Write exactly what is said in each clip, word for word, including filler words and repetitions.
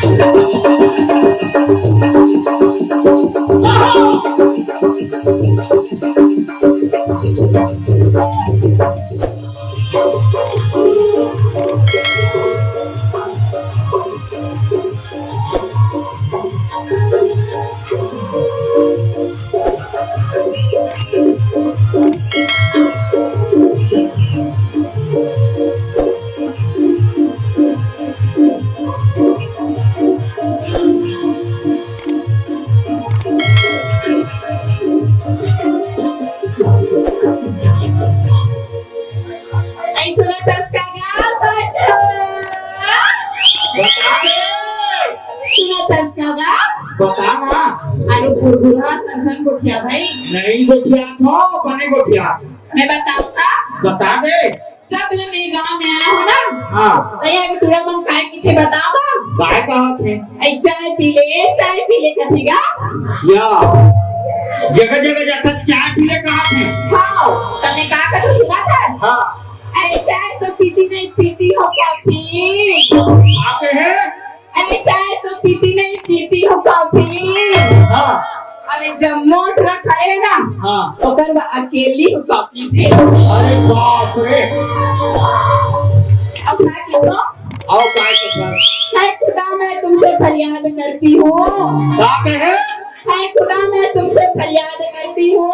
ऐ सुनत हस का गा, बता। बता दे। सुनत हस का गा? बता ना। अरे बुरबुरा संसन गोठिया भाई। नहीं गोठिया थो, बने गोठिया। मैं बताऊं का? बता दे। जब ले मैं गांव में आया हूं ना, हाँ। त इहां के टूरा मन काय कथे बतावंव। काय कहत हे? "ऐ चाय पी ले, चाय पी ले" कथे गा। या, जगह जगह जाथस चाय पी ले कहत हे। हाँ, त मैं का कथंव सुनत हस? हाँ। "अरे चाय तो पीती नहीं, पीती हो कॉफी।" आते हैं? "अरे चाय तो पीती नहीं, पीती हो कॉफी।" हाँ। अरे जम्मो टूरा खड़े हे ना, हाँ। ओकर बर अकेल्ली हो कॉफी से। अरे बाप रे। अब का कथंव? अउ का कथंव? "हे खुदा मैं तुमसे फरियाद करती हूँ।" का कहे? "हे खुदा मैं तुमसे फरियाद करती हूँ।"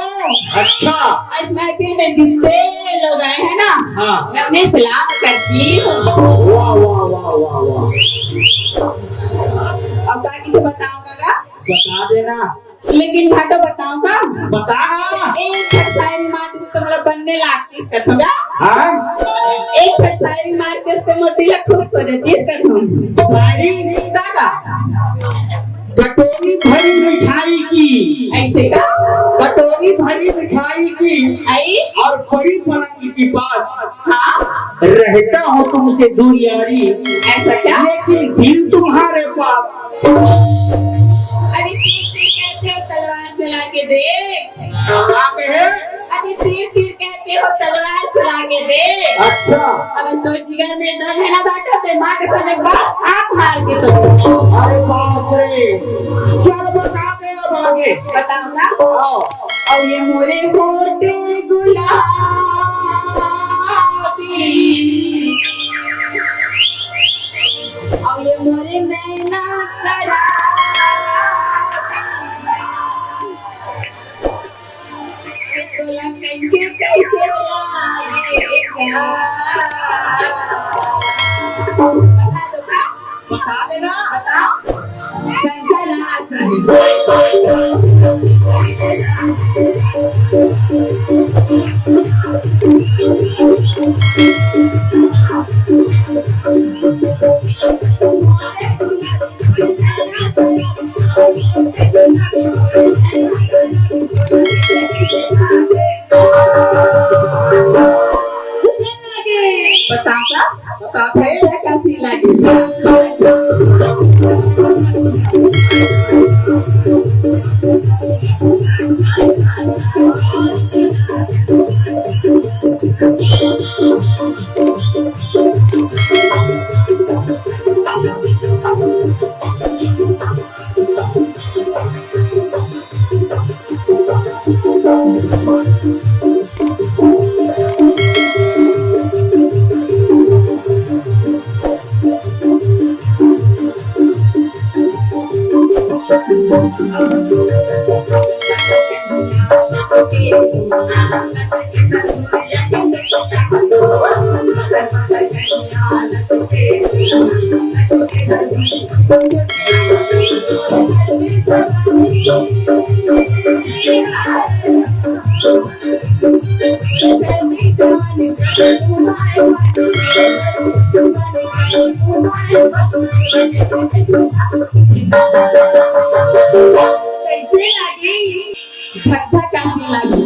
अच्छा। आज महफिल में जितने लोग आए हैं ना, हाँ। मैं उन्हें सलाम करती हूँ। वाह, वाह, वाह, वाह, वाह। अब का कथंव बतावंव का? बता देना। लेकिन भाटो बतावंव का? बता ना। एक ठन शायरी मार देतेस त मोला बने लागतिस कथंव गा। हाँ? एक ठन शायरी मार देतेस त मोर दिल खुश हो जातिस कथंव। शायरी? दादा। कटोरी भरी मिठाई की। ऐसे का? कटोरी भरी मिठाई की। आई? और परी पलंग के पास। हाँ? रहता हूँ तुमसे दूर यारी। ऐसा क्या? लेकिन दिल तुम्हारे पास। अरे तीर तीर कहते हो तलवार चला के देख। का कहे? अरे तीर तीर कहते हो तलवार चला के देख। अच्छा। अगर तोर जिगर में दम है ना भाटो, त माँ कसम एक बार आंख मार के तो। अरे बाप रे। चल बता दे अब आगे। बतावंव ना? हाँ। अउ ये मोरे होठ गुलाबी, अउ ये मोरे नैना शराबी, ये तोला कैसे, कैसे लागे गा? बता दो का? बता देना। बताओ। संसार हाथ में। बताता, बताते। कैसे लगी? झकझक आने लगी।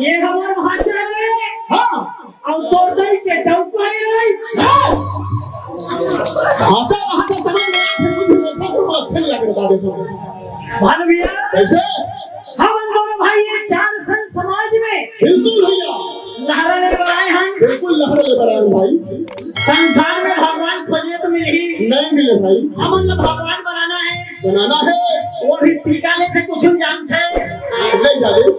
ये हमार भांचा रे। हाँ। अउ तोर दई के डौका रे। हाँ। भांचा कहाँ का समझ में आया, फिर भी देखा तो अच्छे नहीं लग रहा, देखो। भानु भैया। कैसे? हमन दोनों भाई ये चार सन समाज में बिल्कुल भैया। लहरा ले बर आए हन। बिल्कुल लहरा ले बर आए हन भाई। संसार में भगवान खोजे तो मिलही। नहीं मिले भाई। हमन ला भगवान बनाना हे। बनाना हे। वो भी टीका लेके कुछ जानथे। नहीं जाने।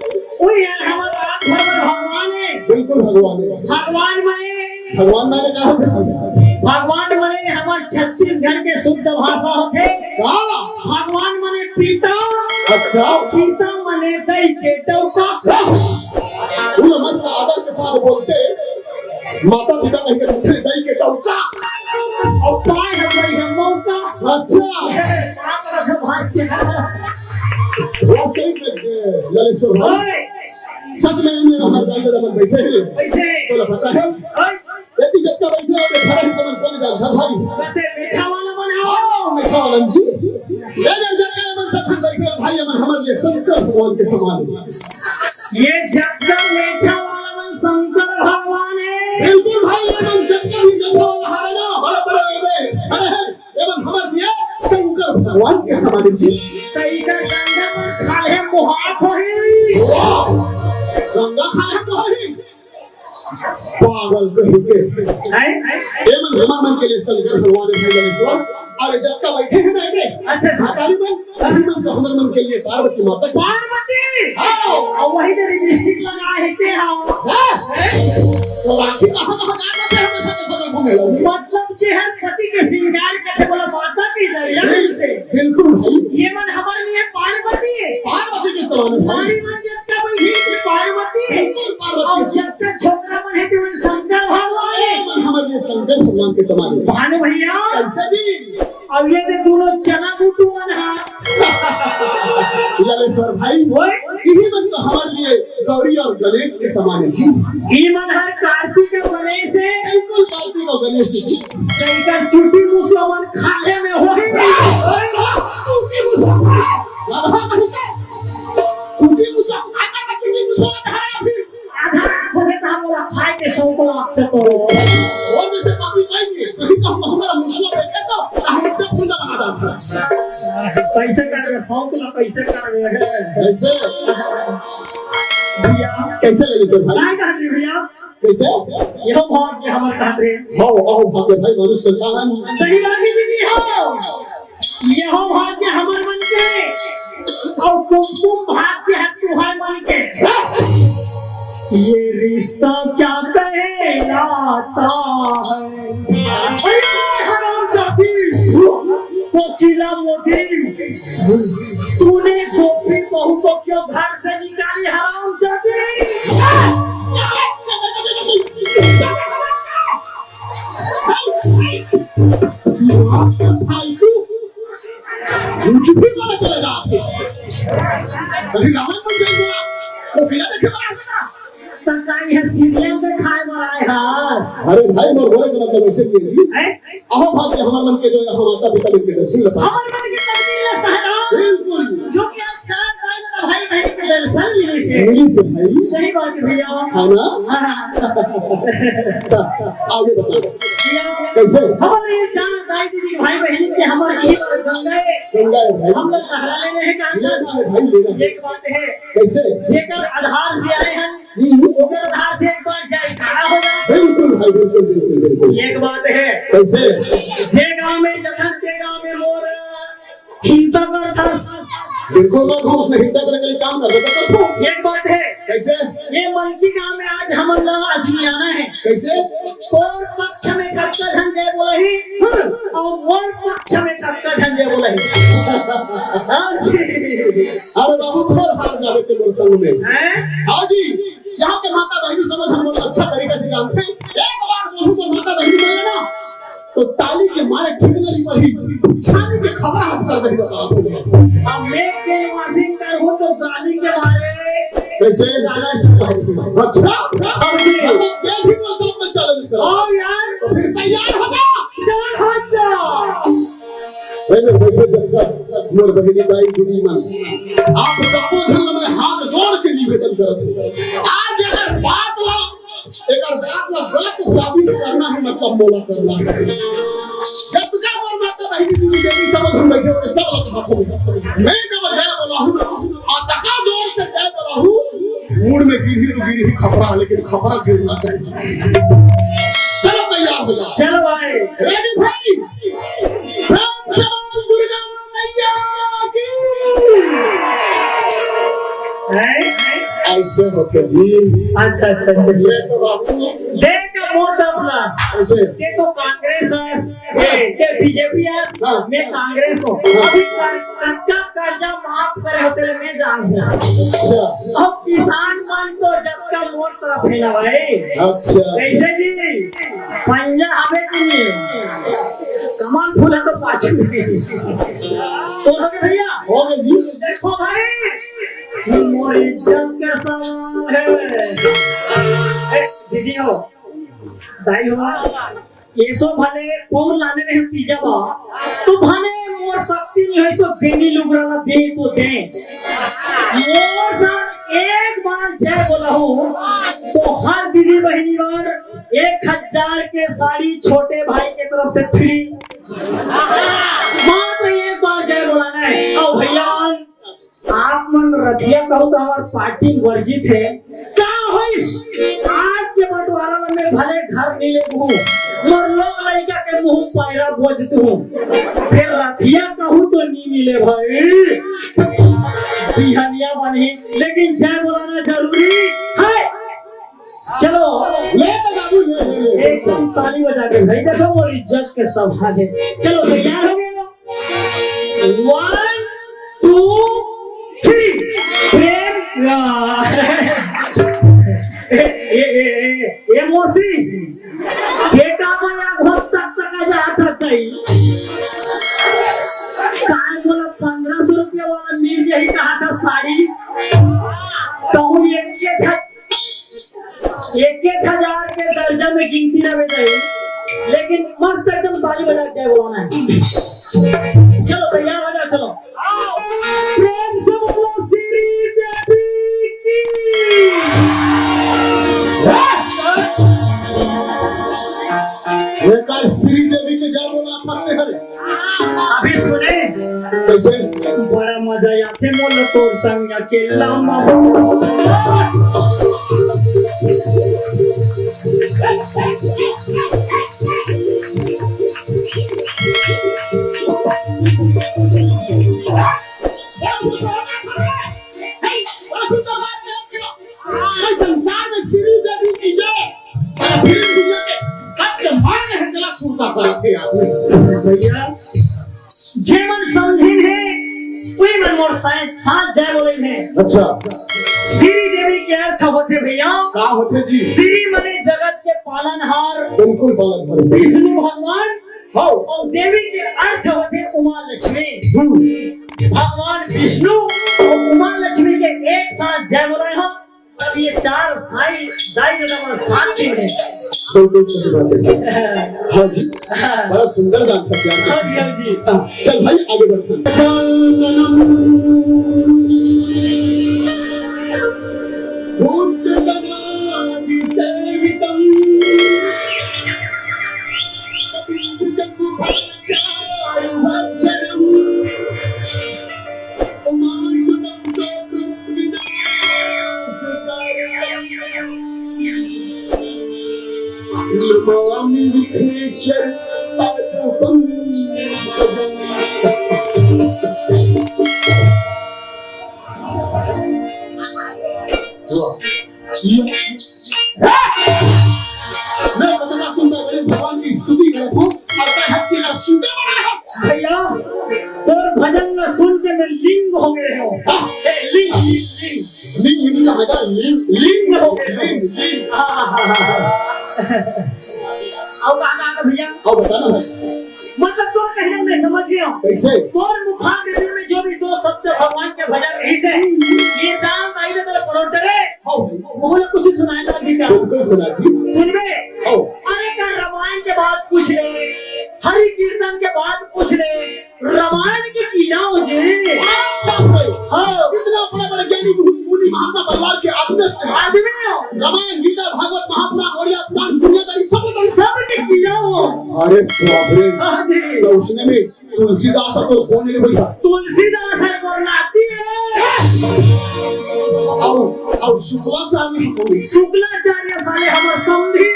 वो यार हमारा रात भर में भगवान हे। बिल्कुल भगवान हे। भगवान माने भगवान माने का होथे? भगवान माने हमर छत्तीसगढ़ के शुद्ध भाषा होथे। का? भगवान माने पिता। अच्छा। पिता माने दई के डौका। वो लोग मस्त आदर के साथ बोलते, माता पिता कह के बोलते, दई के डौका। अउ पाय हम दई हम मौका। अच्छा। ये बात रखे भाई से। वाकई में, ललेश्वर भाई, ओए। सच में, में हमारे दाई ददा मन बैठे हैं। कैसे? तो पता है? ओए। यदि जब का बैठे हो, तो खड़ा ही कमल कौन जान था भाई? कहते, मेछा वाला मन आओ। आओ, मेछा वाला जी। ये जब जब का मन सब बैठे हो, भाई, मन हमारे लिए शंकर भगवान के समान है। ये जब का मेछा वाला मन शंकर भगवान है। बिल्कुल भाई, ये मन जब का भी मेछा वाला है ना, बड़ा बड़ा ये दे। अरे, ये मन हमारे लिए शंकर भगवान के समान है जी। सही का गंगा मन खाले मुहात होही। वाह! गंगा खाले तो होही। पागल कहीं के। हैं? ये मन हमार मन के लिए शंकर भगवान है, भाई ललेश्वर। अरे जब का बैठे हैं ना, ये अच्छा, अच्छा। सातारी में, अभी मन तो हमार मन के लिए पार्वती माता की। पार्वती? हाँ। और वही तेरी लिपस्टिक लगा है, क्या? हाँ। तो बाकी कहाँ, कहाँ जा रहे हैं, हमेशा के बगल घूमे लगे। मतलब, चेहर पति के श्रृंगार करके बोला, माता की दरिया से। बिल्कुल भाई। ये मन हमारे लिए पार्वती है। पार्वती के समान है भाई। नारी मन जब तक वही थी पार्वती है। बिल्कुल पार्वती। और जब तक छोकरा मन है, तो शंकर भगवान है। ये मन हमारे लिए शंकर भगवान के समान है। भानु भैया। कैसे जी? अब ये दे दोनों चना बूटू मन हा। ललेश्वर भाई, ओए। यही मन तो हमारे लिए गौरी और गणेश के समान है जी। ई मन हर कार्तिक और गणेश है। बिल्कुल कार्तिक और गणेश है जी। जैसा चुटी मुसवा मन खाले में होही। चुटी मुसवा। चुटी मुसवा, आधा चुटी मुसवा खा रहा फिर। आधा आँख होगे त मोला खाए के शौक लागथे तो। और जैसे पापी खाएंगे, कभी तो हम हमारा मुसवा देखे तो, तो हम एकदम फुंदा बना जाता है। कैसे कर रहे, शौक ना कैसे कर रहे हैं? कैसे? भैया। कैसे लगे थे भाई? काय कहत रहे भैया? कैसे? यहो भाग्य हमर कहत रहे। हाँ, अहो भाग्य भाई, मनुष्य का है। सही बात है दीदी, हाँ। यहो भाग्य हमर मन के। अउ कुमकुम भाग्य है तुहर मन के। ये रिश्ता क्या कहलाता है? अरे हराम जाति, कोकिला मोदी, तूने गोपी बहू को क्यों घर से निकाली, हराम जाति? फालतू। कुछ भी बोला चलेगा आपके। अभी रावण बन जाएगा। वो क्या देखे बना देगा? सरकारी है, सीरियल में खाए वाला है, हाँ। अरे भाई, मोर बोले के मतलब ऐसे नहीं है जी। हैं? अहो भाग्य हमर मन के जो है, हम माता पिता मिलके दर्शन करता है। हमर मन के तकदीर है सहना। बिल्कुल। जो कि आज चार भाई, भाई बहन के दर्शन मिले। मिली से भाई। सही बात है भैया। है ना? हाँ। आगे बताओ। भैया, कैसे? हमारे ये चार दाई दीदी, भाई बहन के हमारे ये गंगा है। गंगा है भाई। हम लोग लहरा लेने हैं काम। लेना है भाई, लेना है। एक बात है। कैसे? जेकर आधार से आए हैं, हम्म। ओकर आधार से एक बार जयकारा हो जाए। बिल्कुल भाई, बिल्कुल, बिल्कुल, बिल्कुल। एक बात है। कैसे? जे गांव में जथन, ते गांव में मोर हिंसा करथस। बिल्कुल, मैं कहूँ उसने हिंसा करे के लिए काम कर देता तो। एक बात है। कैसे? ये मन की गांव में आज हमन ला आजमाना है। कैसे? तोर पक्ष में कतका झन जय बोलही, हाँ। और मोर पक्ष में कतका झन जय बोलही। हाँ जी। अरे बाबू, फिर हार जावे के मोर संग में। हैं? हाँ जी, यहाँ के माता बहनी समझ हम लोग अच्छा तरीका से जानते हैं। एक बार बोलूँ तो माता बहनी बोले ना, तो ताली के मारे ठीक नहीं पड़ी, छानी के खबर हाथ कर दही बता। अब मैं के वासिंग कर हूँ तो गाली के मारे। कैसे? गाला। अच्छा, हाँ जी। मतलब ये भी मौसम में चैलेंज करो। और यार। तो फिर तैयार हो जा। चल हो जा। नहीं, नहीं, नहीं, नहीं, मोर बहिनी दाई दीदी मन, आप सबको धर्म में हाथ जोड़ के निवेदन करते हैं। आज अगर बात ला एकर बात ला गलत साबित करना है, मतलब मोला करना है। जतका मोर माता बहिनी दीदी बेटी सब हम बैठे होके सब लोग हाथों में। मैं जब जय बोला हूँ, अतका जोर से जय बोला हूँ, मूड में गिरी तो गिरी ही खपरा, लेकिन खपरा गिरना चाहिए। चलो तैयार हो जाओ। चलो भाई। रेडी भाई? प्रेम से बोल दुर्गा मैया की। हैं? ऐसे होते जी। अच्छा, अच्छा, अच्छा, अच्छा। ये तो बाबू। देख मोर डबला। ऐसे। ये तो कांग्रेस है, ये, ये बीजेपी है, हाँ। मैं कांग्रेस हूँ। हाँ। अभी कर-, कतका कर्जा माफ करे होते ले मैं जान हूँ। अच्छा। अब किसान मन तो जब का मोर तरफ है ना भाई। अच्छा। कैसे जी? पंजा हवे कि नहीं? कमल फूला तो पाछू नहीं। तो हो गए भैया? हो गए जी। देखो भाई, मोर इज्जत के सवाल है। ए, दीदी हो, दाई हो, ये सो भले पौर लाने रहे तीजा बा, तो भले मोर शक्ति नहीं है तो देनी लुगरा ला दे तो दे। मोर साथ एक बार जय बोला हूँ, तो हर दीदी बहनी बार एक हजार के साड़ी छोटे भाई के तरफ से फ्री। मात्र एक बार जय बोलाना है। आओ भैया, आप मन रथिया कहू तो हमार पार्टी वर्जित है। का होइस? आज के बंटवारा में मैं भले घर नहीं ले हूँ, मोर लोग लइका के मुंह पैरा बोझत हूँ। फिर रथिया कहू तो नहीं मिले भाई, बिहनिया बनी, लेकिन जय बोलाना जरूरी है। चलो, ले तो बाबू, ले, ले, ले। एकदम ताली बजा के भाई, देखो मोर इज्जत के सवाल है। चलो, तैयार हो गए ना? One, two, three। प्रेम, ए, ए, ए, ए, ए, मौसी, ये का मैं यहाँ बहुत तक तक आ जाता था ही। काय बोला, पन्द्रह सौ रुपया वाला मिल यही कहा था साड़ी, तो हम एक के छत एक एक हजार के दर्जा में गिनती रहे जाए, लेकिन मस्त एकदम ताली बजा के जय बोलाना है। चलो, तैयार हो जाओ, चलो। प्रेम से बोलो श्री देवी की। ये कल श्री देवी के जय बोला करते हैं। अभी सुने। कैसे? बड़ा मजा आथे मोला तोर संग अकेला मा। भाई, संसार में श्री देवी की जय। और फिर दुनिया के कब के मारने हैं, जला सुरता सरा थे आदमी। भैया, जे मन समझिन हे, वही मन मोर साथ, साथ जय बोले हैं। अच्छा। श्री देवी के अर्थ होते भैया। का होते जी? श्री मने जगत के पालनहार। बिल्कुल पालनहार। विष्णु भगवान। हाँ। और देवी के अर्थ होते उमा लक्ष्मी। हम्म। भगवान विष्णु और उमा लक्ष्मी के एक साथ जय बोलाए हम, तब ये चार साई दाई ददा मन साथ में हैं। बिल्कुल सही बात है। हाँ जी, हाँ। बड़ा सुंदर गान था यार। हाँ जी, हाँ जी। हाँ, चल भाई, आगे बढ़ते हैं। नमामि विघ्नेश्वर पादपं। वाह। मैं कथा सुनता हुए भगवान की स्तुति करत हूँ और मैं हंस के कर सुनते बना है। भैया, तोर भजन ला सुन के मैं लिंग हो गए हो। हाँ। ए, लिंग, लिंग, लिंग। लिंग हिंदी का बेटा, लिंग, लिंग हो गए हो। लिंग, लिंग। हाँ, हाँ, हाँ, हाँ। अब गाना आना भैया। अब बताना भाई। मतलब तोर कहने मैं समझ गया हूँ। कैसे? तोर मुखाग्र में जो भी दो शब्द भगवान के भजन रही से, ये चांद आई ने तेरे परोटे रे। हाँ भाई। वो लोग कुछ सुनाए ना भी क्या? बिल्कुल सुना जी। सुनबे? हाँ। अरे का रामायण के बाद पूछ ले, हरि कीर्तन के बाद पूछ ले, रामायण के कीड़ा हो जे। बाप रे। हाँ। इतना बड़ा बड़ा ज्ञानी मुनि, मुनि महात्मा परिवार के आदमी से। आदमी हो। रामायण, गीता, भागवत, महापुराण, ओड़िया पुराण, दुनियादारी सब बता। सब के कीड़ा हो। अरे बाप रे। हाँ जी। तो उसने भी तुलसीदास को कौन है भैया? तुलसीदास है को नाती है। और, और शुक्लाचार्य को भी। शुक्लाचार्य साले हमारे समधी है।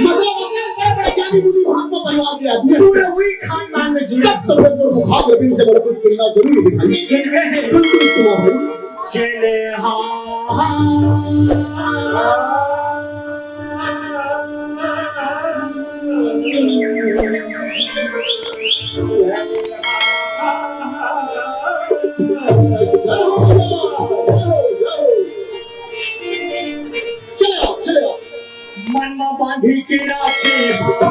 मतलब अपने बड़े बड़े ज्ञानी मुनि महात्मा परिवार के आदमी हैं। पूरे वही खानदान में जुड़े। तब तो फिर तो मुखाग्र बिंद से बड़ा कुछ सुनना जरूरी है भाई। सुन रहे हैं। बिल्कुल सुना भाई। चले हाँ, हाँ। चले आओ, चले आओ। मन में बांधी के राखे होगा।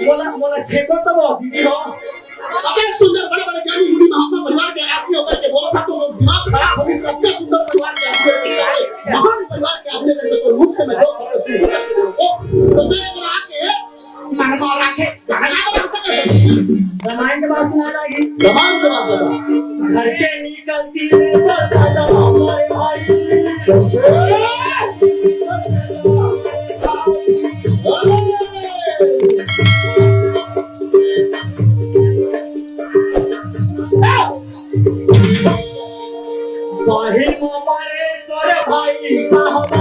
मोला, मोला छेको तो वो दीदी हो। अबे सुंदर, बड़े बड़े ज्ञानी मुनि महात्मा परिवार के आदमी होकर के बोला था, तो दिमाग खराब हो गई। सबसे सुंदर परिवार के आदमी होकर के, महान परिवार के आदमी होकर के, तो मुख से मैं दो शब्द सुन सकता हूँ। तो मैं अगर आके, मैं मार आके, गाना बना सकते हैं। रामायण के बाद सुना जाएगी। रामायण के बाद बता। घर के नी चलती रे, चलता था हमारे भाई। बाहिर में मारे तोरे भाई साहब।